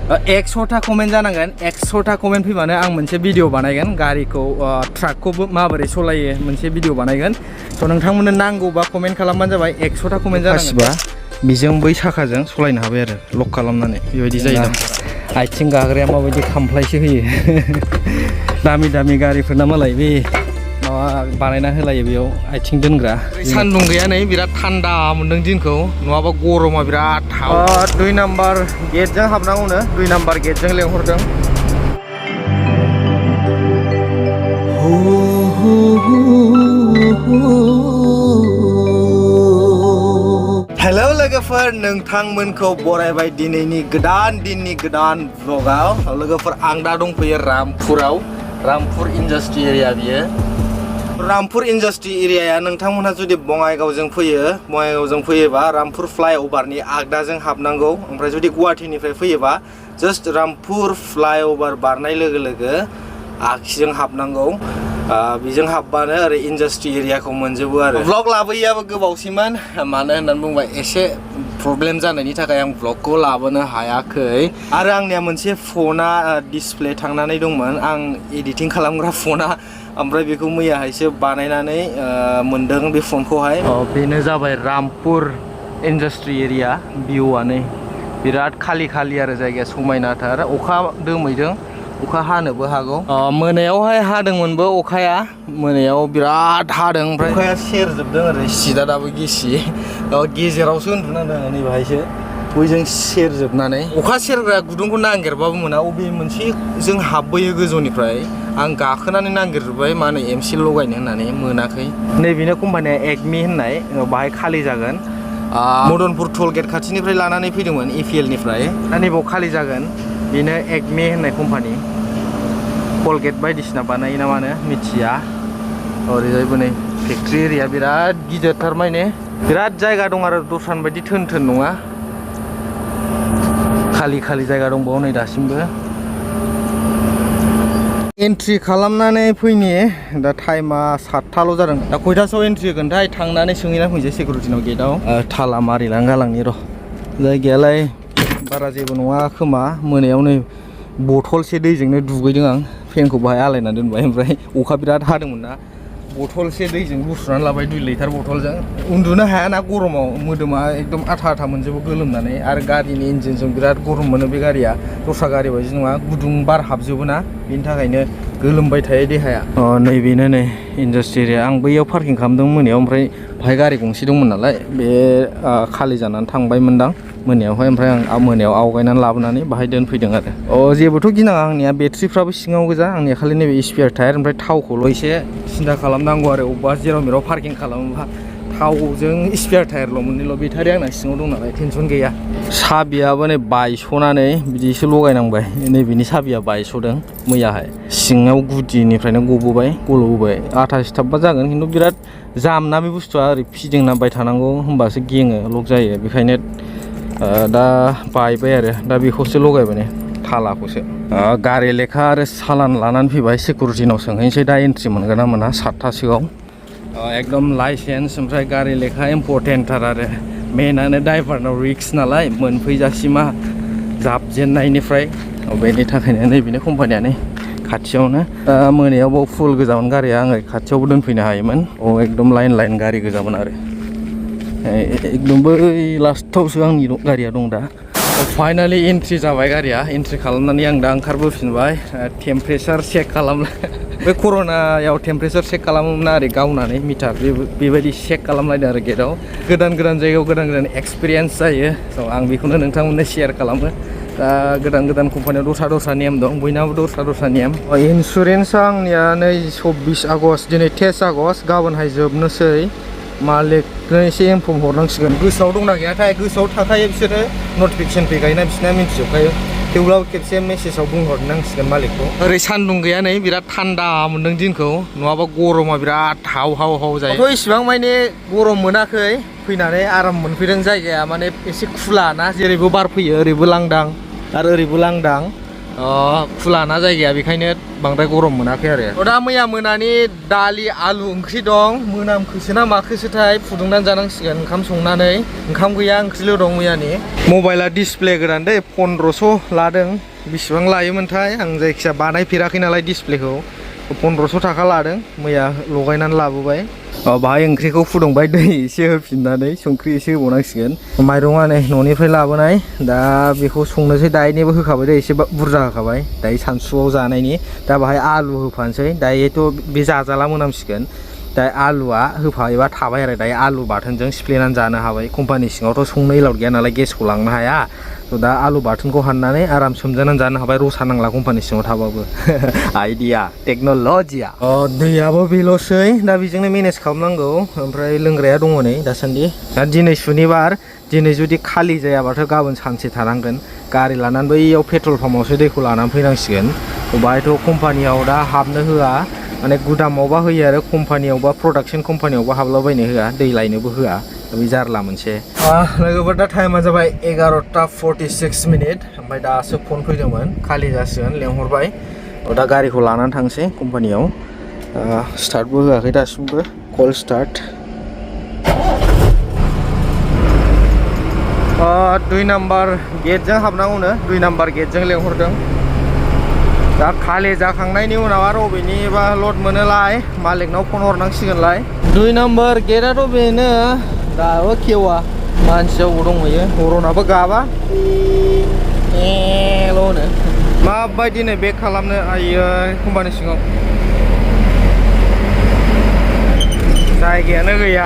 100टा comment जानांगोन 100टा comment फैबानो आं मोनसे भिडिअ बानायगोन गारिखौ ट्राकखौ माबोरै सालायो मोनसे भिडिअ बानायगोन स' नोंथांमोननो नांगौबा कमेन्ट खालामबानो जाबाय 100टा कमेन्ट जानांगोन बेजों बै साखाजों सालायनो हाबाय आरो लक खालामनानै बेबायदि जायो आथिं गाग्राया माबायदि खामफ्लायसो होयो दामि दामि गारिफोरना मालाय बे बानायना होलायो बेयाव आथिं दोनग्रा सान्दुं गैया नै बिराद थान्दा मोन्दों दिनखौ नङाबा गरमा बिराद 2 नाम्बार गेटजों हाबनांगौनो 2 नाम्बार गेटजों लेंहरदों हेलौ लोगोफोर नोंथांमोनखौ बरायबाय दिनैनि गोदान दिननि गोदान ब्लगाव लोगोफोर आं दा दंफैयो रामपुर इन्डास्ट्रि एरिया बियो रामपुर इन्डास्ट्रि एरियाया नोंथांमोनहा जुदि बङाइगावजों फैयोबा रामपुर फ्लाइअभारनि आगदाजों हाबनांगौ ओमफ्राय जुदि गुवाहाटीनिफ्राय फैयोबा जस्ट रामपुर फ्लाइअभार बारनाय लोगो लोगो आगसिजों हाबनांगौ बेजों हाबबानो ओरै इन्डास्ट्रि एरियाखौ मोनजोबो आरो ब्लग लाबोयाबो गोबावसिमोन मानो होननानै बुंबा एसे प्रब्लेम जानायनि थाखाय आं ब्लगखौ लाबोनो हायाखै आरो आंनिया मोनसे फना डिसप्ले थांनानै दंमोन आं एडिटिं खालामग्रा फना ओमफ्राय बेखौ मैयाहायसो बानायनानै मोनदों बे फनखौहाय बेनो जाबाय रामपुर इन्डास्ट्रि एरिया भिउआनो बिराद खालि आरो जायगाया समायनाथार अखा दोमैदों अखा हानोबो हागौ मोनायावहाय हादोंमोनबो अखाया मोनायाव बिराद हादों ओमफ्राय अखाया सेरजोबदों आरो सिदा दाबो गिसि गेजेरावसो उन्दुनांदों आङो नैबेहायसो बैजों सेरजोबनानै अखा सेरग्रा गुदुंखौ नागिरबाबो मोना अबे मोनसे जों हाबबोयो गोजौनिफ्राय आं गाखोनानै नागिरजोब्बाय मा होनो एमसि लगायनो होननानै मोनाखै नैबेनो कम्पानिया एकमि होननाय बाहाय खालि जागोन मदनपुर टल गेट खाथिनिफ्राय लानानै फैदोंमोन EPL निफ्राय दा नैबाव खालि जागोन बेनो एकमि होननाय कम्पानि कलगेट बायदिसिना बानायो ना मानो मिथिया ओरैजायबो नै फेक्ट्रि एरिया बिराद गिदिरथार माने बिराद जायगा दं आरो दस्रानि बायदि थोन नङा खालि जायगा दंबावो नै दासिमबो एन्ट्रि खालामनानै फैनि दा टाइमा 7टाल' जादों दा खयथासोआव एन्ट्रि होगोनथाय थांनानै सोंहैना फैनोसै सिकिउरिटिनाव गेटआव थाला मारिलां गालांनि र' जायगायालाय बारा जेबो नङा खोमा मोनायाव नै बथलसे दैजोंनो दुगैदों आं फेनखौ बाहाय आलायना दोनबाय ओमफ्राय अखा बिराद हादोंमोन ना बथलसे दैजों गुसुनानै लाबाय 2 लिटार बथलजों उन्दुनो हायाना गरमाव मोदोमा एकदम आथा मोनजोबो गोलोमनानै आरो गारिनि इन्जिनजों बिराद गरम मोनो बे गारिया दस्रा गारि बायदि नङा गुदुं बार हाबजोबो ना बेनि थाखायनो गोलोमबाय थायो देहाया नैबेनो नै इन्डास्ट्रि एरिया आं बैयाव पार्किं खालामदों मोनायाव ओमफ्राय बाहाय गारि गंसे दंमोन नालाय बे खालि जानानै थांबायमोनदां मोनायावहाय ओमफ्राय आं मोनायाव आवगायनानै लाबोनानै बाहाय दोनफैदों आरो जेबोथ' गिनाङा आंनिया बेट्रिफ्राबो सिङाव गोजा आंनिया खालि नैबे स्पेयार टायार ओमफ्राय थावखौल' एसे सिन्था खालामनांगौ आरो अबेबा जेराव मेराव पार्किं खालामोबा थावजों स्पेयार टायारल' मोननैल' बेटारि आंना सिङाव दं नालाय टेनसन गैया साबियाबो नै बायस'नानै बिदिसो लगायनांबाय नैबेनि साबिया बायस'दों मैयाहाय सिङाव गुदिनिफ्रायनो गलबोबाय 28 थाबबा जागोन खिन्थु बिराद जाम ना बे बुस्थुआ ओरै फिदिंनांबाय थानांगौ होमबासो गेङो लक जायो बेखायनो दा बायबाय आरो दा बेखौसो लगायबाय ने थालाखौसो गारि लेखा आरो सालान लानानै फैबाय सिकिउरिटिनाव सोंहैनोसै दा एन्ट्रि मोनगोन ना मोना 7टासोआव एकदम लाइसेन्स ओमफ्राय गारि लेखा इम्परटेन्टथार आरो मेनानो ड्राइभारनाव रिक्स नालाय मोनफैजासिमा जाबजेननायनिफ्राय बेनि थाखायनो नैबेनो कम्पानियानो खाथियावनो मोनायाव बाव फुल गोजामोन गारिया आङो खाथियावबो दोनफैनो हायोमोन एकदम लाइन गारि गोजामोन आरो एकदम बै लास्टावसो आंनि गारिया दं दा फाइनालि एन्ट्रि जाबाय गारिया एन्ट्रि खालामनानै आं दा ओंखारबोफिनबाय टेम्पारेचार चेक खालामनो बे कर'नायाव टेम्पारेचार चेक खालामोमोन ओरै गावनानै मिटार बेबायदि चेक खालामलायदों आरो गेटआव गोदान जायगायाव गोदान एक्सपिरियेन्स जायो स' आं बेखौनो नोंथांमोननो शेयार खालामो दा गोदान कम्पानियाव दस्रा नेम दं बयनाबो दस्रा नेम इन्सुरेन्सआ आंनिया नै 24 आगस्ट दिनै 23 आगस्ट गाबोनहाय जोबनोसै मालिकनो एसे इनफर्म हरनांसिगोन गोसोआव दंना गैयाथाय गोसोआव थाखायो बिसोरो नटिफिकेसन फैखायोना बिसोरना मिन्थिजोबखायो थेवब्लाबो खेबसे मेसेजाव बुंहरनांसिगोन मालिकखौ ओरै सान्दुं गैया नै बिराद थान्दा मोन्दों दिनखौ नङाबा गरमा बिराद हाव जायो इसिबां माने गरम मोनाखै फैनानै आराम मोनफैदों जायगाया माने एसे खुला ना जेरैबो बार फैयो ओरैबो लांदां आरो ओरैबो लांदां खुलाना जायगाया बेखायनो बांद्राय गरम मोनाखै आरो दा मैया मोनानि दालि आलु ओंख्रि दं मोनामखोसो ना माखोसोथाय फुदुंनानै जानांसिगोन ओंखाम संनानै ओंखाम गैया ओंख्रिल' दं मैयानि मबाइला डिसप्ले गोदान दै 1500 लादों बेसेबां लायोमोनथाय आं जायखिया बानायफेराखै नालाय डिसप्लेखौ 1500 थाखा लादों मैया लगायनानै लाबोबाय बाहाय ओंख्रिखौ फुदुंबाय दै एसे होफिननानै संख्रि एसे होबावनांसिगोन माइरङा नै न'निफ्राय लाबोनाय दा बेखौ संनोसै दायनोबो होखाबाय दै एसे बुरजा होखाबाय दायो सानसुआव जानायनि दा बाहाय आलु होफानोसै दायोथ' बे जाजाला मोनामसिगोन दा आलुआ होफायोबा थाबाय आरो दायो आलु बाथोनजों सिफ्लेनानै जानो हाबाय कम्पानि सिङावथ' संनो एलाउड गैया नालाय गेसखौ लांनो हाया थ' दा आलु बाथोनखौ हाननानै आराम सोमजानानै जानो हाबाय रसा नांला कम्पानि सिङाव थाबाबो आइडिया टेक्न'लजिया दैयाबो बेल'सै दा बेजोंनो मेनेज खालामनांगौ ओमफ्राय लोंग्राया दङ नै दासान्दि दा दिनै सुनिबार दिनै जुदि खालि जायाबाथ' गाबोन सानसे थानांगोन गारि लानानै बैयाव पेट्रल पाम्पआवसो दैखौ लानानै फैनांसिगोन बाहायथ' कम्पानियाव दा हाबनो होआ माने गुदामावबा होयो आरो कम्पानियावबा प्रडाक्सन कम्पानियावबा हाबलाबायनो होआ दै लायनोबो होआ बे जारला मोनसे लोगोफोर दा टाइमा जाबाय 11:46 मिनिट ओमफ्राय दासो फन फैदोंमोन खालि जासिगोन लेंहरबाय दा गारिखौ लानानै थांसै कम्पानियाव स्टार्टबो होआखै दासिमबो कल स्टार्ट 2 नाम्बार गेटजों हाबनांगौनो 2 नाम्बार गेटजों लेंहरदों दा खालि जाखांनायनि उनाव आरो बबेनिबा लड मोनोलाय मालिकनाव फन हरनांसिगोनलाय 2 नाम्बार गेटआथ' बेनो दाबो खेवा मानसिया अबाव दंहैयो हरनाबो गाबा एल'नो माबायदि नै बेक खालामनो आयो कम्पानि सिङाव जायगायानो गैया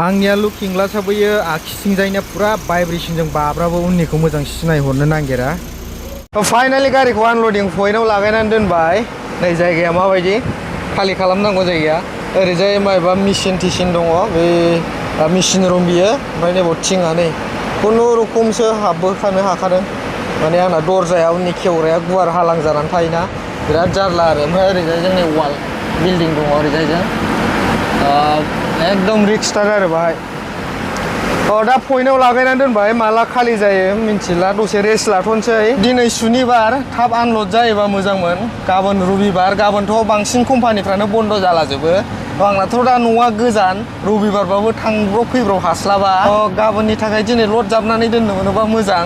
आंनिया लुकिं ग्लासआ बैयो आखिथिंजायनिया फुरा भाइब्रेसनजों बाब्राबो उननिखौ मोजां सिनायहरनो नागिरा फाइनालि गारिखौ आनलडिं पइन्टआव लागायनानै दोनबाय नै जायगाया माबायदि खालि खालामनांगौ जायगाया ओरैजाय माबा मेचिन टिचिन दङ बे मेचिन रुम बियो ओमफ्राय नैबाव थिङा नै खुनुरुखुमसो हाबबोखानो हाखादों माने आंना दरजाया उननि खेवग्राया गुवार हालां जानानै थायोना बिराद जारला आरो ओमफ्राय ओरैजाय जोंनि वाल बिल्डिं दङ ओरैजायजों एकदम रिक्सथार आरो बाहाय दा पइन्टआव लागायनानै दोनबाय माला खालि जायो मिन्थिला दसे रेस्ट लाथ'नोसै दिनै सुनिबार थाब आनलड जायोबा मोजांमोन गाबोन रबिबार गाबोनथ' बांसिन कम्पानिफ्रानो बन्द' जालाजोबो आंनाथ' दा न'आ गोजान रबिबारबाबो थांब्रब फैब्रब हास्लाबा गाबोननि थाखाय दिनै लड जाबनानै दोननो मोनोबा मोजां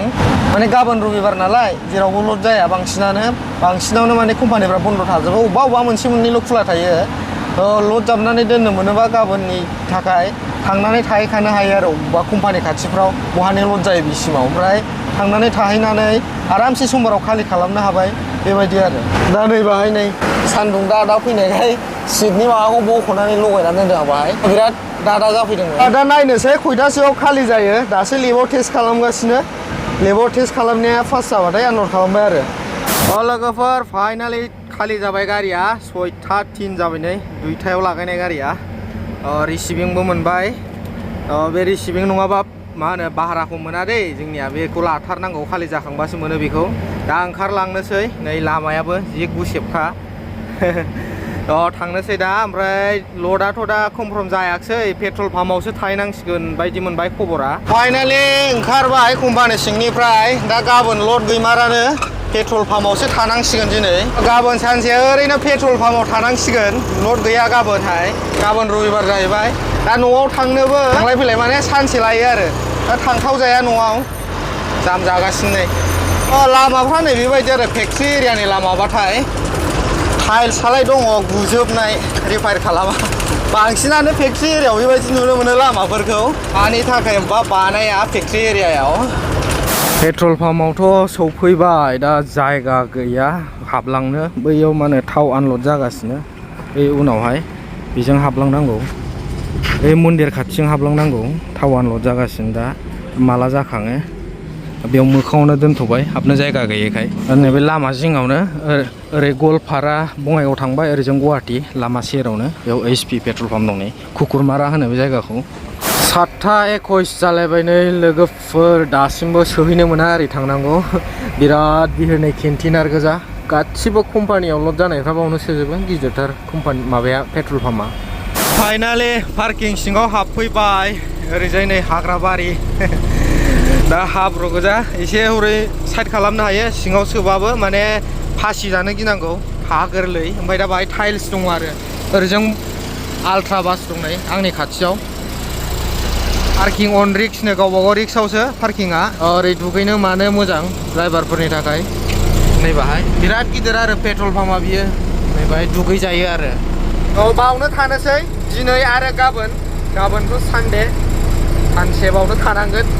माने गाबोन रबिबार नालाय जेरावबो लड जाया बांसिनावनो माने कम्पानिफ्रा बन्द' थाजोबो अबेबा मोनसे मोननैल' खुला थायो लड जाबनानै दोननो मोनोबा गाबोननि थाखाय थांनानै थाहैखानो हायो आरो अबेबा कम्पानि खाथिफ्राव बहानो लड जायो बिसिमाव ओमफ्राय थांनानै थाहैनानै आरामसे समबाराव खालि खालामनो हाबाय बेबायदि आरो दा नै बाहाय नै सान्दुं दादा फैनायखाय सिटनि माबाखौ बख'नानै लगायनानै दोनदों आं बाहाय बिराद दादा जाफैदोंमोन दा नायनोसै खयथासोआव खालि जायो दासो लेबाव टेस्ट खालामगासिनो लेबाव टेस्ट खालामनाया फार्स्ट जाबाथाय आनलड खालामबाय आरो लोगोफोर फाइनालि खालि जाबाय गारिया 6:03 जाबाय नै 2टायाव लागायनाय गारिया रिसिभिंबो मोनबाय बे रिसिभिं नङाबा मा होनो भाराखौ मोना दै जोंनिया बेखौ लाथारनांगौ खालि जाखांबासो मोनो बेखौ दा ओंखारलांनोसै नै लामायाबो जि गुसेबखा थांनोसै दा ओमफ्राय लडआथ' दा कनफार्म जायाखसै पेट्रल पाम्पआवसो थाहैनांसिगोन बायदि मोनबाय खबरा फाइनालि ओंखारबाय कम्पानि सिंनिफ्राय दा गाबोन लड गैमारानो पेट्रल पाम्पआवसो थानांसिगोन दिनै गाबोन सानसे ओरैनो पेट्रल पाम्पआव थानांसिगोन लड गैया गाबोनहाय गाबोन रबिबार जाहैबाय दा न'आव थांनोबो थांलाय फैलाय माने सानसे लायो आरो दा थांथाव जाया न'आव जाम जागासिनो नै लामाफ्रा नै बेबायदि आरो फेक्ट्रि एरियानि लामाबाथाय टाइल्सआलाय दङ गुजोबनाय रिपेयार खालामा बांसिनानो फेक्ट्रि एरियायाव बेबायदि नुनो मोनो लामाफोरखौ मानि थाखाय बानाया फेक्ट्रि एरियायाव पेट्रल पाम्पआवथ' सौफैबाय दा जायगा गैया हाबलांनो बैयाव माने थाव आनलड जागासिनो बे उनावहाय बेजों हाबलांनांगौ बे मन्दिर खाथिजों हाबलांनांगौ थाव आनलड जागासिनो दा माला जाखाङो बेयाव मोखाङावनो दोनथ'बाय हाबनो जायगा गैयैखाय नैबे लामा जिङावनो ओरै गवालपारा बङाइगाव थांबाय ओरैजों गुवाहाटि लामा सेरावनो बेयाव HP पेट्रल पाम्प दं नै कुकुरमारा होनो बे जायगाखौ 7:21 जालायबाय नै लोगोफोर दासिमबो सोहैनो मोना ओरै थांनांगौ बिराद बिहिरनाय केन्टिनार गोजा गासिबो कम्पानियाव लड जानायफ्रा बावनो सोजोबो गिदिरथार कम्पानि माबाया पेट्रल पाम्पआ फाइनालि पार्किं सिङाव हाबफैबाय ओरैजाय नै हाग्राबारि दा हाब्रु गोजा एसे हरै साइड खालामनो हायो सिङाव सोबाबो माने फासि जानो गिनांगौ हा गोरलै ओमफ्राय दा बाहाय टाइल्स दङ आरो ओरैजों आल्ट्रा बास दं नै आंनि खाथियाव पार्किं अन रिक्सनो गावबागाव रिक्सआवसो पार्किंआ ओरै दुगैनो मानो मोजां ड्राइभारफोरनि थाखाय नै बाहाय बिराद गिदिर आरो पेट्रल पाम्पआ बियो नै बाहाय दुगै जायो आरो बावनो थानोसै दिनै आरो गाबोनथ' सानडे सानसे बावनो थानांगोन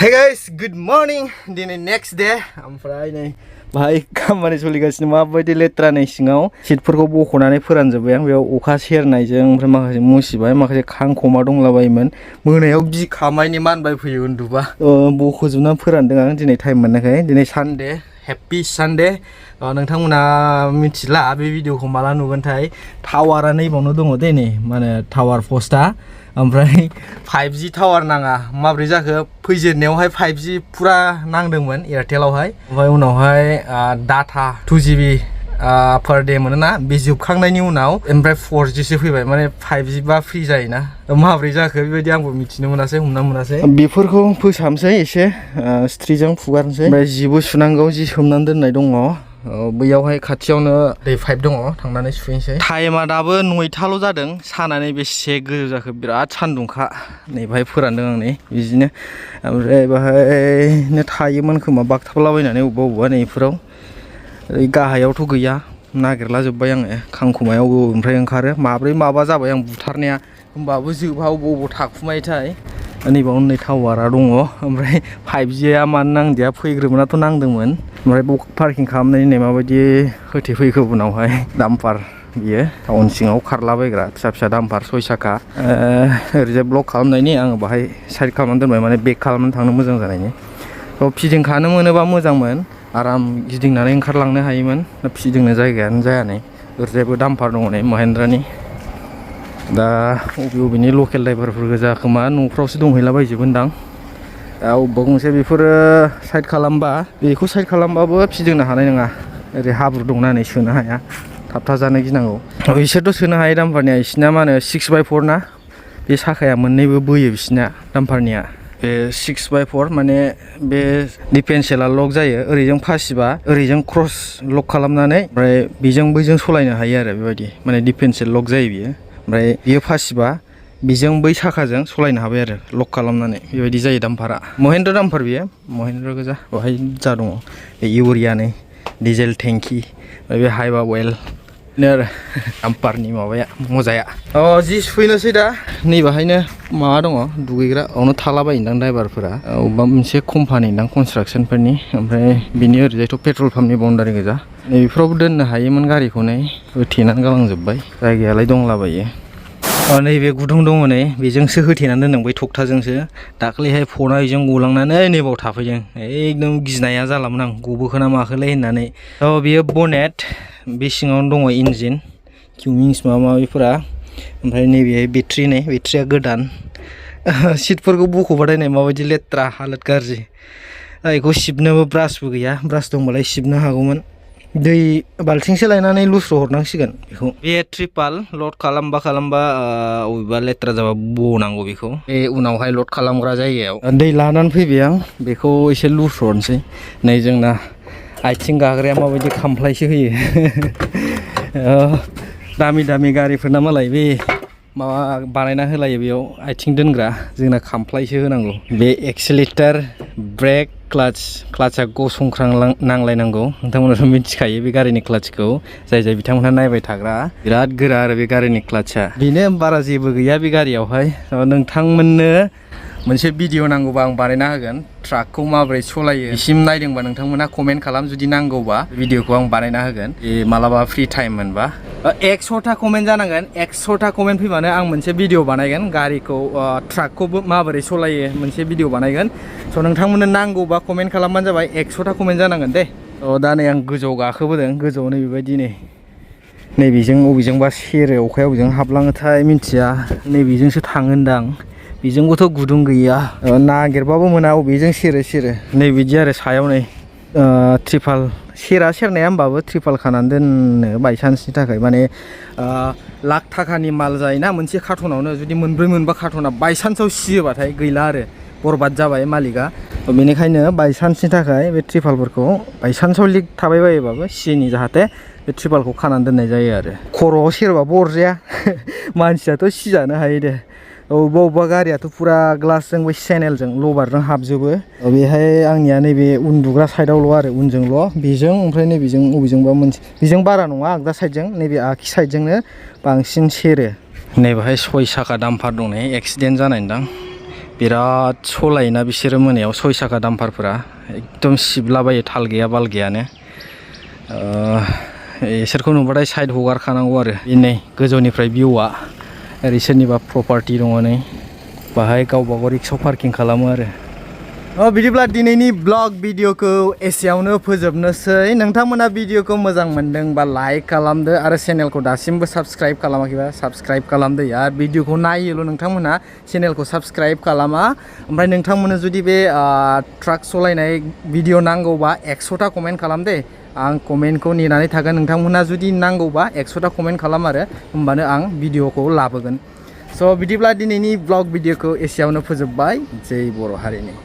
हे गाइस गुड मर्निं दिनै नेक्स्ट डे ओमफ्राय नै बाहाय खामानि सोलिगासिनो माबायदि लेथ्रा नै सिङाव सिटफोरखौ बख'नानै फोरानजोब्बाय आं बेयाव अखा सेरनायजों ओमफ्राय माखासे मुसिबाय माखासे खांखमा दंलाबायोमोन मोनायाव बिखामायनि मानबाय फैयो उन्दुबा बख'जोबनानै फोरानदों आं दिनै टाइम मोननायखाय दिनै सानडे हेप्पि सानडे नोंथांमोना मिथिला बे भिडिअखौ माला नुगोनथाय टावारा नैबावनो दङ दे नै मा होनो टावार पस्टआ ओमफ्राय 5G टावार नाङा माब्रै जाखो फैजेननायावहाय 5G फुरा नांदोंमोन एयारटेलावहाय ओमफ्राय उनावहाय डाटा 2GB पार डे मोनोना बे जोबखांनायनि उनाव ओमफ्राय 4G सो फैबाय माने 5G बा फ्रि जायोना माब्रै जाखो बेबायदि आंबो मिथिनो मोनासै हमना मोनासै बेफोरखौ फोसाबनोसै एसे स्ट्रिजों फुगारनोसै ओमफ्राय जिबो सुनांगौ जि सोमनानै दोननाय दङ बैयावहाय खाथियावनो दै पाइप दङ थांनानै सुफैनोसै टाइमा दाबो 9थाल' जादों सानानै बेसे गोजौ जाखो बिराद सान्दुंखा नै बाहाय फोरानदों आं नै बिदिनो ओमफ्राय बाहायनो थायोमोन खोमा बागथाबलाबायनानै अबेबा नैफोराव गाहायावथ' गैया नागिरला जोब्बाय आङो खांखमायाव बबेनिफ्राय ओंखारो माब्रै माबा जाबाय आं बुथारनाया होमबाबो जोबा बबाव थाखुमायोथाय नैबावनो नै टावारा दङ ओमफ्राय 5Gआ मानो नांदिया फैग्रोमोनाथ' नांदोंमोन ओमफ्राय पार्किं खालामनायनि नै माबायदि होथेफैखो उनावहाय दाम्पार बियो टाउन सिङाव खारलाबायग्रा फिसा फिसा दाम्पार 6 साखा ओरैजाय ब्लक खालामनायनि आङो बाहाय साइड खालामनानै दोनबाय माने बेक खालामनानै थांनो मोजां जानायनि फिदिंखानो मोनोबा मोजांमोन आराम गिदिंनानै ओंखारलांनो हायोमोन फिदिंनो जायगायानो जाया नै ओरैजायबो दाम्पार दङ नै महेन्द्रानि दा बबेनि लकेल ड्राइभारफोर गोजा खोमा न'फ्रावसो दंहैलाबायजोबोनदां दा अबेबा गंसे बेफोरो साइड खालामबा बेखौ साइड खालामबाबो फिदिंनो हानाय नङा ओरै हाब्रु दंना नै सोनो हाया थाबथाजानो गिनांगौ बिसोरथ' सोनो हायो दाम्पारनिया बिसिना मा होनो 6x4 ना बे साखाया मोननैबो बोयो बिसिना दाम्पारनिया बे 6x4 माने बे डिफेन्सेला लक जायो ओरैजों फासिबा ओरैजों क्रस लक खालामनानै ओमफ्राय बेजों बैजों सलायनो हायो आरो बेबायदि माने डिफेन्सेल लक जायो बियो ओमफ्राय बियो फासिबा बेजों बै साखाजों सलायनो हाबाय आरो लक खालामनानै बेबायदि जायो दाम्पारा महेन्द्र दाम्पार बियो महेन्द्र गोजा बेवहाय जा दङ बे इउरियानि डिजेल टेंकि बे हाइबा वेल बिदिनो आरो दाम्पारनि माबाया मजाया जि सुफैनोसै दा नैबाहायनो माबा दङ दुगैग्रा बावनो थालाबायोदां ड्राइभारफोरा अबेबा मोनसे कम्पानि दां कनस्ट्राक्सनफोरनि ओमफ्राय बिनि ओरैजायथ' पेट्रल पाम्पनि बाउन्डारि गोजा नैबेफोरावबो दोननो हायोमोन गारिखौ नै होथेनानै गालांजोब्बाय जायगायालाय दंलाबायो नैबे गुदुं दङ नै बेजोंसो होथेनानै दोनदों बै थखथाजोंसो दाख्लैहाय फना बेजों गलांनानै नैबाव थाफैदों एकदम गिनाया जालामोन आं गबोखोना माखोलै होननानै बेयो बनेट बे सिङावनो दङ इन्जिन किउमिंस माबा माबिफोरा ओमफ्राय नैबे बेट्रि नै बेट्रिया गोदान सिटफोरखौ बख'बाथाय नै माबायदि लेथ्रा हालोद गाज्रि बेखौ सिबनोबो ब्रासबो गैया ब्रास दंबालाय सिबनो हागौमोन दै बाल्थिंसे लायनानै लुस्र' हरनांसिगोन बेखौ बे ट्रिपाल लड खालामबा अबेबा लेथ्रा जाबा बनांगौ बेखौ बे उनावहाय लड खालामग्रा जायगायाव दै लानानै फैबाय आं बेखौ एसे लुस्र'नोसै नै जोंना आथिं गाग्राया माबायदि खामफ्लायसो होयो दामि दामि गारिफोरना मालाय बे माबा बानायना होलायो बेयाव आथिं दोनग्रा जोंना खामफ्लायसो होनांगौ बे एक्सेलेटर ब्रेक क्लाचआ गसंख्रां नांलायनांगौ नोंथांमोनाथ' मिथिखायो बे गारिनि क्लाचखौ जाय बिथांमोनहा नायबाय थाग्रा बिराद गोरा आरो बे गारिनि क्लाचआ बेनो बारा जेबो गैया बे गारियावहाय नोंथांमोननो मोनसे भिडिअ नांगौबा आं बानायना होगोन ट्राकखौ माबोरै सालायो बिसिम नायदोंबा नोंथांमोना कमेन्ट खालाम जुदि नांगौबा भिडिअखौ आं बानायना होगोन मालाबा फ्रि टाइम मोनबा 100टा कमेन्ट जानांगोन 100टा कमेन्ट फैबानो आं मोनसे भिडिअ बानायगोन गारिखौ ट्राकखौबो माबोरै सालायो मोनसे भिडिअ बानायगोन स' नोंथांमोननो नांगौबा कमेन्ट खालामबानो जाबाय 100टा कमेन्ट जानांगोन दे दा नै आं गोजौआव गाखोबोदों गोजौआव नै बेबायदि नैबेजों अबेजोंबा सेरो अखाया अबेजों हाबलाङोथाय मिन्थिया नैबेजोंसो थाङोनदां बेजोंबोथ' गुदुं गैया नागिरबाबो मोना अबेजों सेरो नै बिदि आरो सायाव नै ट्रिपाल सेरनाया होमबाबो ट्रिपाल खानानै दोननो बायसान्सनि थाखाय माने लाख थाखानि माल जायोना मोनसे कार्टनावनो जुदि मोनब्रै मोनबा कार्टना बायसान्सआव सियोबाथाय गैला आरो बरबाद जाबाय मालिका बेनिखायनो बायसान्सनि थाखाय बे ट्रिपालफोरखौ बायसान्सआव लिक थाबाय बायोबाबो सिनि जाहाथे बे ट्रिपालखौ खानानै दोननाय जायो आरो खर'आव सेरबाबो अरजाया मानसियाथ' सिजानो हायो दे अबेबा अबेबा गारियाथ' फुरा ग्लासजों बै चेनेलजों लबारजों हाबजोबो बेहाय आंनिया नैबे उन्दुग्रा साइडआवल' आरो उनजोंल' बेजों ओमफ्राय नैबेजों बबेजोंबा मोनसे बेजों बारा नङा आगदा साइडजों नैबे आगखि साइडजोंनो बांसिन सेरो नैबेहाय 6 साखा दाम्पार दं नै एक्सिडेन्ट जानायदां बिराद सलायोना बिसोरो मोनायाव 6 साखा दाम्पारफोरा एकदम सिबलाबायो थाल गैया बाल गैयानो इसोरखौ नुबाथाय साइड हगारखानांगौ आरो नै गोजौनिफ्राय भिउआ ओरै सोरनिबा प्रपार्टि दङ नै बाहाय गावबा गाव रिक्सायाव पार्किं खालामो आरो बिदिब्ला दिनैनि ब्लग भिडिअखौ एसेयावनो फोजोबनोसै नोंथांमोना भिडिअखौ मोजां मोनदोंबा लाइक खालामदो आरो चेनेलखौ दासिमबो साबस्क्राइब खालामाखैबा साबस्क्राइब खालामदो यार भिडिअखौ नायोल' नोंथांमोना चेनेलखौ साबस्क्राइब खालामा ओमफ्राय नोंथांमोना जुदि बे ट्राक सालायनाय भिडिअ नांगौबा 100टा कमेन्ट खालाम दे आं कमेन्टखौ नेनानै थागोन नोंथांमोना जुदि नांगौबा 100टा कमेन्ट खालाम आरो होमबानो आं भिडिअखौ लाबोगोन स' बिदिब्ला दिनैनि ब्लग भिडिअखौ एसेयावनो फोजोबबाय जै बर' हारिनि